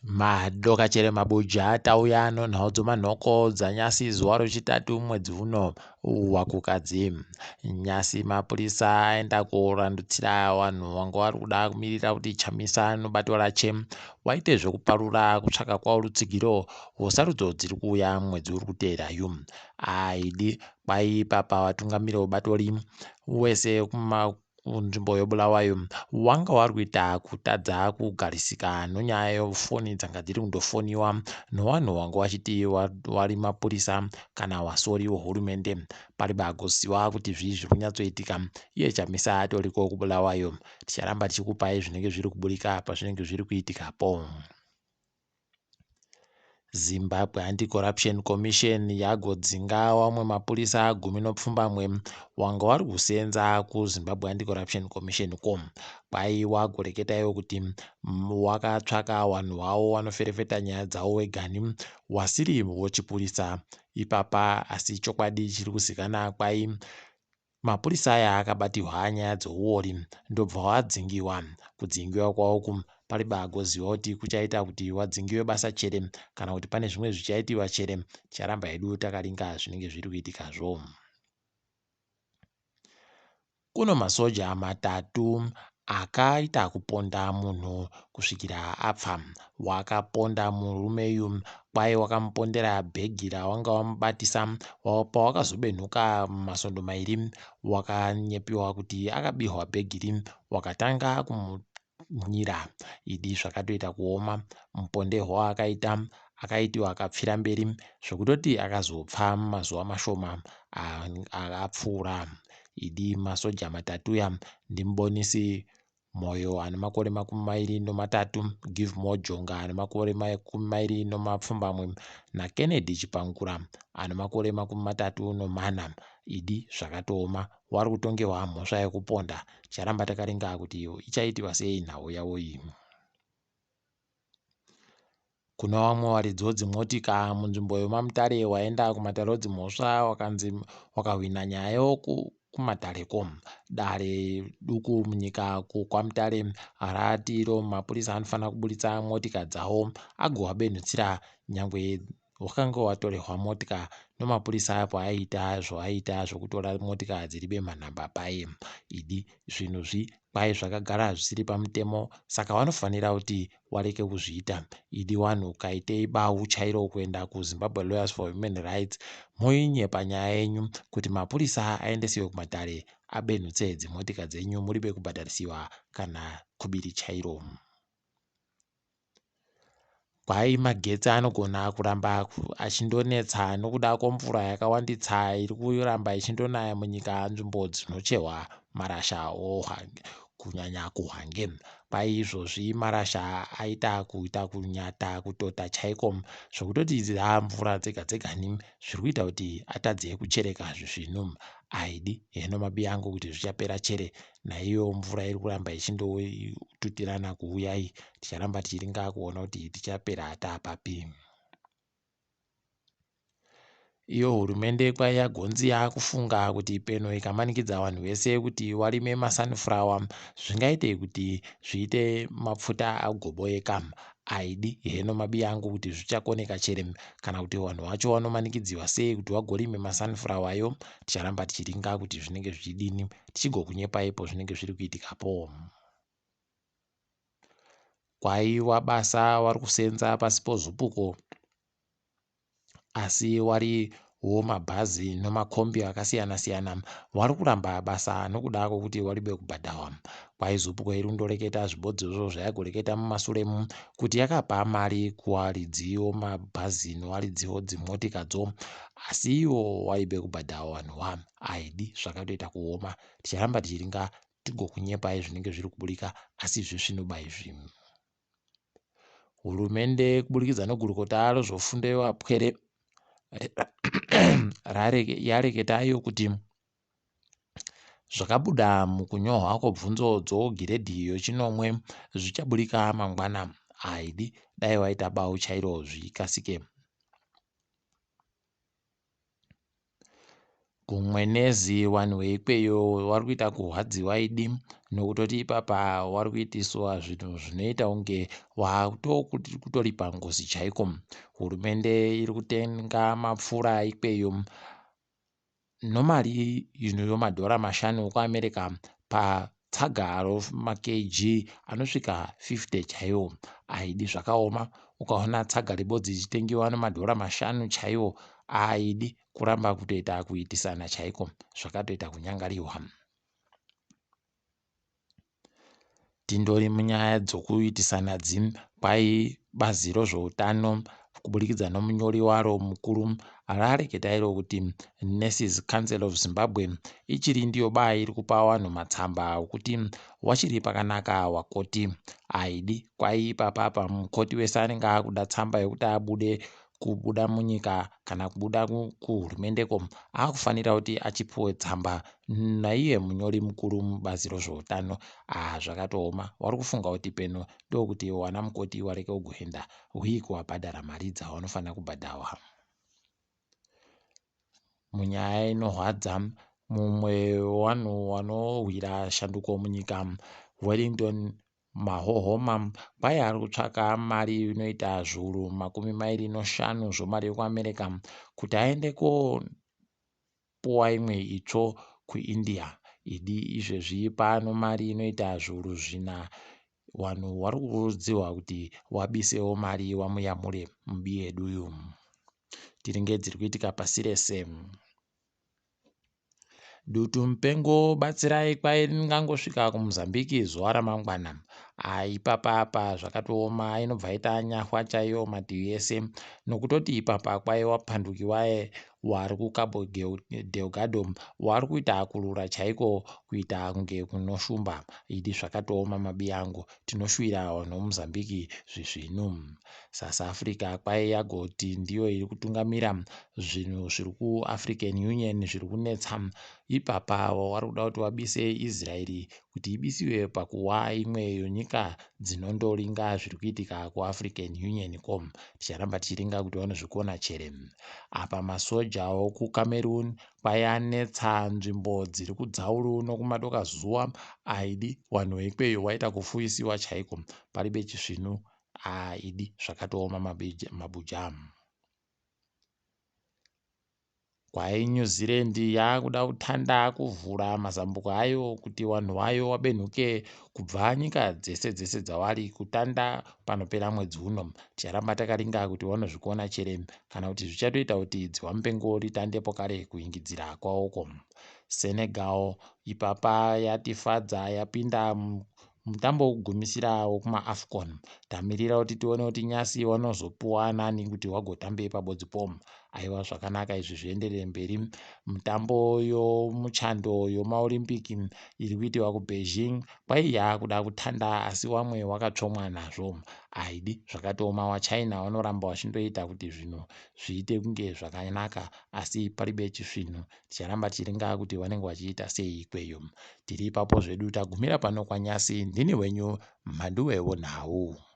Madoka chere mabuja tauya nenhau dzemanhoko dzanyasi zuva rechitatu mwedzi uno waKukadzi. Nyasi mapurisa aenda korandutsira vanhu vanga vari kuda kumirira kuti Chamisa nebato rache waite zvekuparura kutsvaka kwavo rutsigiro rwesarudzo dziri kuuya mwedzi uri kuteera yu. Aidi kwai ipapa vatungamiri vebato rimwe wese kunzvimbo yeBulawayo wanga wari kuita kutadza kugarisika nonyaya yefoni dzanga dziri kundofoniwa nevanhu vanga vachiti wari mapurisa kana vasori vehurumende. Pari bagoziva kuti zvii zviri kunyatsoitika iye Chamisa atoriko kuBulawayo. Ticharamba tichikupai zvinenge zviri kuburika pazvinenge zviri kuitikapo. Zimbabwe Anti-Corruption Commission yagodzinga wamwe mapurisa gumi nopfumbamwe wanga wari kusenza kuZimbabwe Anti-Corruption Commission ko kwai wagoreketa iwo kuti wakatsvaka vanhu vavo vanoferefeta nyaya dzavo wegani wasiri wochipurisa ipapa asi chokwadi chiri kuzikana kwai Mapurisa aya akabatirwa nyaya dzeuwori ndobva vadzingiwa. Kudzingiwa kwavo uku paribe agoziva kuti kuchaita kuti vadzingiwe basa chere kana kuti pane zvimwe zvichaitiwa chere. Ticharamba hedu takaringa zvinenge zviri kuitikazvo. Kuno masoja matatu akaita kuponda munhu kusvikira apfa. Wakaponda murume uyu kwai wakamupondera bhegi rawanga wamubatisa pawakazobenhuka masvondo mairi wakanyepiwa kuti akabirwa bhegi iri wakatanga kumunyira. Idi zvakatoita kuoma mupondehwo waakaita akaitiwa akapfira mberi zvekutoti akazopfa mumazuva mashoma apfuura. Idi masoja matatu ya ndiMbonisi Moyo ane makore 23, Givemore Jonga ane makore 27 naKennedy Chipangura ane makore 34. Idi zvakatooma wari kutongerwa mhosva yekuponda. Ticharamba takaringa kuti ichaitiwa sei nhau yavo iyi. Kune vamwe varidzi vodzimotika munzvimbo yemaMutare waenda kumatare edzimhosva wakanzi wakahwina nyaya yokumatareko. Dare duku munyika kwaMutare rati iro mapurisa anofanira kuburitsa motika dzawo agovabenhutsira nyangwe wakanga watorehwa motika nomapurisa apo aiita zvawaiita zvokutora motika dziri bemanhamba paye. Idi zvinhu zvi kwai zvakagara zvisiri pamutemo saka vanofanira kuti wareke kuzviita. Idi wanhu kaitei bau chairo kuenda kuZimbabwe Lawyers for Human Rights moinyepa nyaya yenyu kuti mapurisa aendesiwe kumatare abenhutse dzimotika dzenyu muribe kubhadharisiwa kana kubiri chairo. Kwai magetsi anogona kuramba achindonetsa nokuda kwemvura yakawanditsa iri kuramba ichindonaya munyika nzvimbo dzinocherwa marasha kunyanya kuHwange. Kwai izvozvi marasha aita kuita kunyata kutota chaiko zvekutoti mvura dzega dzegani zviri kuita kuti atadze kuchereka zvisvinu. Aidi heno mabiyangu kuti zvichapera chere naiyo mvura iri kuramba ichindotutirana kuuya iyi ticharamba tichiringa kuona kuti tichapera taapapi. Iyo hurumende kwai yagonzi yakufunga kuti peno ikamanikidza vanhu vese kuti warime masunflower zvingaite kuti zviite mapfuta agoboeka. Aidi heno mabiya angu kuti zvichakoneka chere kana kuti vanhu vacho vanomanikidziwa sei kuti vagorime masunflower yo ticharamba tichiringa kuti zvinenge zvichidini tichigokunyepai pozvinenge zviri kuitikapo. Kwaiwa basa wari kusenza pasi pozupuko asi wari womabhazi nomakombi akasiyana siyana wari kuramba basa nokuda kwokuti waribe kubhadhawa. Kwai zupuko iri kundoreketa zvibodzozvo zvayagoreketa mumasuremu kuti yakapa mari kuwaridzi womabhazi nowaridzi wodzimotikadzo asi iwo waibe kubhadhawa vanhu wa aidi zvakatoita kuoma ticharamba tichiringa tigokunyepai zvinenge zviri kuburika asi zvisvinoba izvi. Hurumende kuburikidza negurukota rezvefundo yevapwere yareketayo kuti zvakabuda mukunyorwa kwebvunzo dzogiredhi yechinomwe zvichaburika mangwana. Haidi dai waita bau chairo zvikasike. Kumwenezi vanhu veikweyo vari kuita kurwadziwa idi nokutoti ipapa vari kuitiswa zvinhu zvinoita kunge wakutoripa ngozi chaiko. Hurumende iri kutenga mapfura ikweyo nomari inoyo madhora 5 ekuAmerica patsaga romaKG anosvika 50 chaiwo. Aidi zvakaoma ukaona tsaga rebodzi ichitengiwa nemadhora 5 chaiwo aidi kuramba kutoita kuitisana chaiko zvakatoita kunyangariwa. Tindori munyaya dzokuitisana dzi kwai bazi rozvoutano kuburikidza nomunyori waro mukuru rareketa iro kuti Nurses Council of Zimbabwe ichiri ndiyo baa iri kupa vanhu matsamba okuti wachiri pakanaka wakoti haidi kwai ipapapa mukoti wese anenge akuda tsamba yokuti abude kubuda munyika kana kubuda kuhurumendeko akufanira kuti achipuwe tsamba naiye munyori mukuru mubazi rozvoutano. Aa zvakatooma wari kufunga kuti peno ndokuti wana mukoti wareke kugoenda hwii kuwabhadhara mari dzawanofanira kubhadhawa. Munyaya inorwadza mumwe wevanhu wanorwira shanduko munyika Wellington Mahohoma kwai ari kutsvaka mari inoita 25,000 zvemari yekuAmerica kuti aende kopuwa imwe itsvo kuIndia. Idi izvezvi pano mari inoita 4,000 vanhu vari kukurudzirwa kuti wabisewo mari wamuyamure mubiyeduyu. Tiringe dziri kuitika pasi rese. Dutu mupengo batsirai kwai ringangosvika kuMozambique zuva ramangwana. Haa ipapa apa zvakatooma inobva yaita nyahwa chaiyo mativi ese nokutoti ipapa kwai wapanduki waye wari kuCabo Delgado wari kuita kurura chaiko kuita kunge kunoshumba. Idi zvakatooma mabiyangu tinoshuwira vanhu veMozambique zvisvinu. South Africa kwai yagoti ndiyo iri kutungamira zvinhu zviri kuAfrican Union zviri kunetsa ipapa vari kuda kuti vabise Israel kuti ibisiwe pakuwa imwe yenyika dzinondoringa zviri kuitika kuAfrican Union ko ticharamba tichiringa kuti vanozvikona chere. Apa masoja okuCameroon kwayanetsa nzvimbo dziri kudzauru nokumadoka zuva aidi vanhu veikweyo waita kufuisiwa chaiko paribe chisvinu aidi zvakatooma mabuja. Kwai New Zealand yakuda kutanda kuvhura mazambuko ayo kuti vanhu vayo vabenhuke kubva nyika dzese dzese dzawari kutanda panopera mwedzi uno. Ticharamba takaringa kuti vanozvikona chere kana kuti zvichatoita kuti dziwamupengo ritandepo kare kuingidzira kwawoko. Senegal ipapa yatifadza yapinda mutambo wekugumisira wekumaAfcon. Tamirira kuti tione kuti nyasi wanozopuwa nani kuti wagotambe pabodzipo. Aiwa zvakanaka izvi zvienderere mberi. Mutambo yomuchando yomaOlympic iri kuitiwa kuBeijing kwaiya kuda kutanda asi wamwe wakatsvomwa nazvo. Aidi zvakatooma waChina wanoramba wachindoita kuti zvinhu zviite kunge zvakanaka asi paribe chisvinhu. Ticharamba tichiringa kuti vanenge vachiita sei ikweyo. Tiri ipapo zvedu tagumira pano kwanyasi ndini wenyu Mhanduwe wonhau.